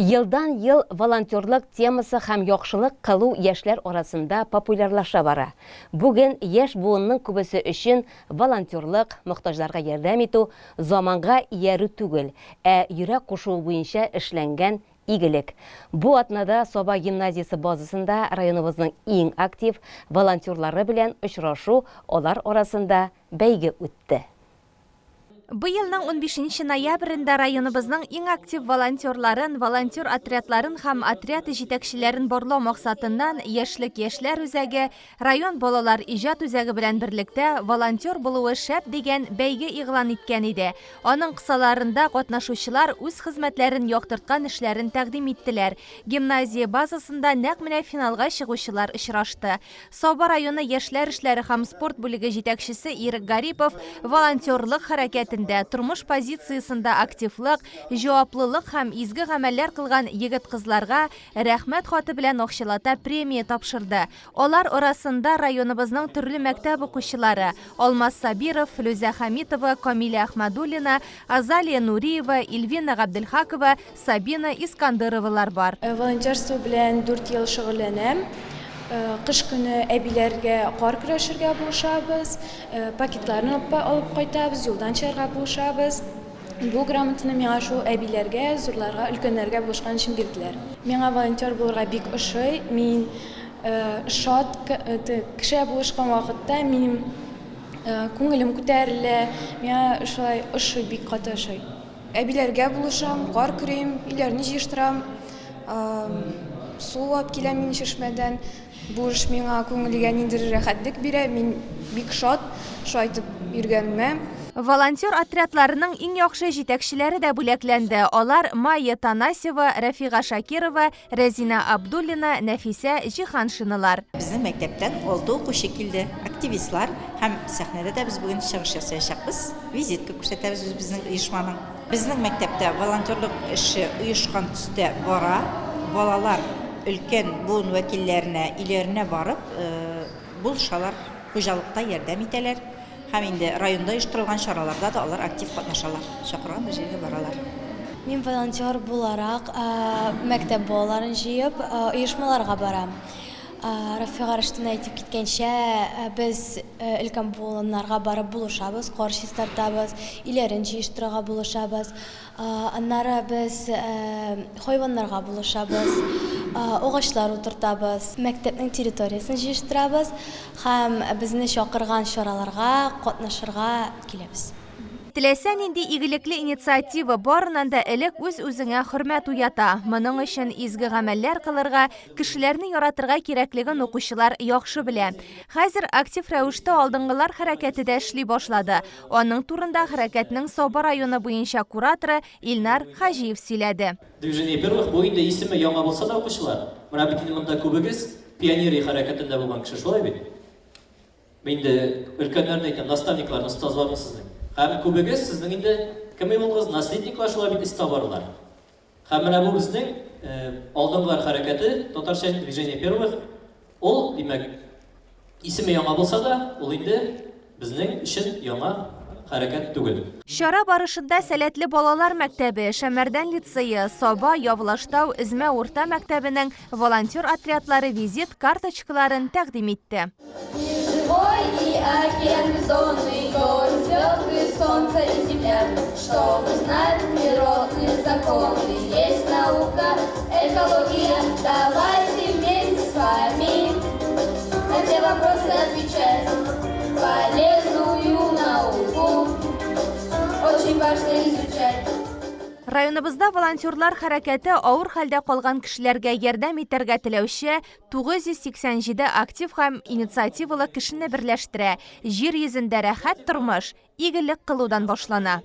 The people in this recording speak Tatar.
Елдан-ел волонтерлык темасы һәм яхшылык кылу яшьләр арасында популярлаша бара. Бүген яшь буынның күбесе өчен волонтерлык, мохтаҗларга ярдәм итү, заманга иярү түгел, ә йөрәк кушуы буенча эшләнгән игелек. Бу атнада Саба гимназиясе базасында районыбызның иң актив волонтерлары белән очрашу, алар арасында бәйге үтте. Быелның унбишенче ноябрендә районыбызның иң актив волонтерларын, волонтер отрядларын һәм отряд җитәкчеләрен барлау максатыннан Яшьлек яшьләр үзәге, район балалар иҗат үзәге белән берлектә Волонтер булуы шәп дигән бәйге игълан иткән иде. Аның кысаларында катнашучылар үз хезмәтләрен яктырткан эшләрен тәкъдим иттеләр. Гимназия базасында нәкъ менә финалга чыгучылар очрашты. Саба районы яшьләр эшләре һәм спорт бүлеге җитәкчесе Ирек Гарипов волонтерлык хәрәкәтендә, тормыш позициясендә активлык, җаваплылык һәм изге гамәлләр кылган егет-кызларга Рәхмәт хаты белән акчалата премия тапшырды. Алар арасында районыбызның төрле мәктәп укучылары, Алмаз Сабиров, Флүзә Хәмитова, Камилә Әхмәдуллина, Азалия Нуриева, Ильвина Габделхакова, Сабина Искандеровалар бар. Волонтерство белән дүрт ел шөгыльләнәм. Кыш көне әбиләргә кар көрәшергә булышабыз, пакетларны алып кайтабыз, юлдан чыгарга булышабыз. Бу грамотаны миңа шул әбиләргә, зурларга, өлкәннәргә булышкан өчен бирделәр. Миңа волонтер булырга бик ошый. Мин шат, кешегә булышкан вакытта минем күңелем күтәрелә. Миңа шулай ошый, бик каты ошый. Әбиләргә булышам, кар көрим, өйләрне җыештырам, су алып киләм мин чишмәдән. Бу эш миңа күңелгә ниндидер рәхәтлек бирә, мин бик шат шулай итеп йөргәнемә. Волонтер отрядларының иң яхшы җитәкчеләре дә бүләкләнде. Алар, Майя Танасева, Рәфига Шакирова, Рәзинә Абдуллина, Нәфисә Җиһаншиналар. Безнең мәктәптән алты укучы килде, активистлар һәм сәхнәдә дә без бүген чыгыш ясаячакбыз. Визитка күрсәтәбез үзебезнең оешманың. Безнең мәктәптә волонтерлык эше оешкан төстә бара. Балалар өлкән буын вәкилләренә өйләренә барып булышалар, хуҗалыкта ярдәм итәләр һәм инде районда оештырылган чараларда да алар актив катнашалар, чакырган бер җиргә баралар. Мин волонтер буларак мәктәп балаларын җыеп оешмаларга барам. Рафига Раштина әйтеп киткәнчә, без өлкән буыннарга барып булышабыз, кар чистартабыз, өйләрен җыештырырга булышабыз. Аннары без хайваннарга булышабыз, агачлар утыртабыз, мәктәпнең территориясен җыештырабыз һәм безне чакырган чараларга катнашырга киләбез. Теләсә нинди игелекле инициатива барыннан да элек үз-үзеңә хөрмәт уята. Моның өчен изге гамәлләр кылырга, кешеләрне яратырга кирәклеген укучылар яхшы белә. Хәзер актив рәвештә Алдынгылар хәрәкәте дә эшли башлады. Аның турында хәрәкәтнең Саба районы буенча кураторы Илнар Хаҗиев сөйләде. Движение первых, бу инде исеме яңа булса да, укучылар, менә бит инде монда күбегез пионерия хәрәкәтендә булган кеше, шулай бит? Мин инде өлкәннәрне әйтәм, наставникларны, остазларны сезнең. Һәм күбегез сезнең инде кем булдыгыз, наследниклар шулай бит эзтабарлар. Һәм менә бу безнең алдынгылар хәрәкәте, татарча инде движение первых, ул, димәк, исеме яңа булса да, ул инде безнең өчен яңа хәрәкәт түгел. Чара барышында Сәләтле балалар мәктәбе, Шәмәрдән лицее, Саба, Явлаштау, Эзмә урта мәктәбенең Волонтер отрядлары визит карточкаларын тәкъдим итте. Районыбызда волонтерлар хәрәкәте авыр хәлдә калган кешеләргә ярдәм итәргә теләүче 987 актив һәм инициативалы кешене берләштерә. Җир йөзендә рәхәт тормыш игелек кылудан башлана.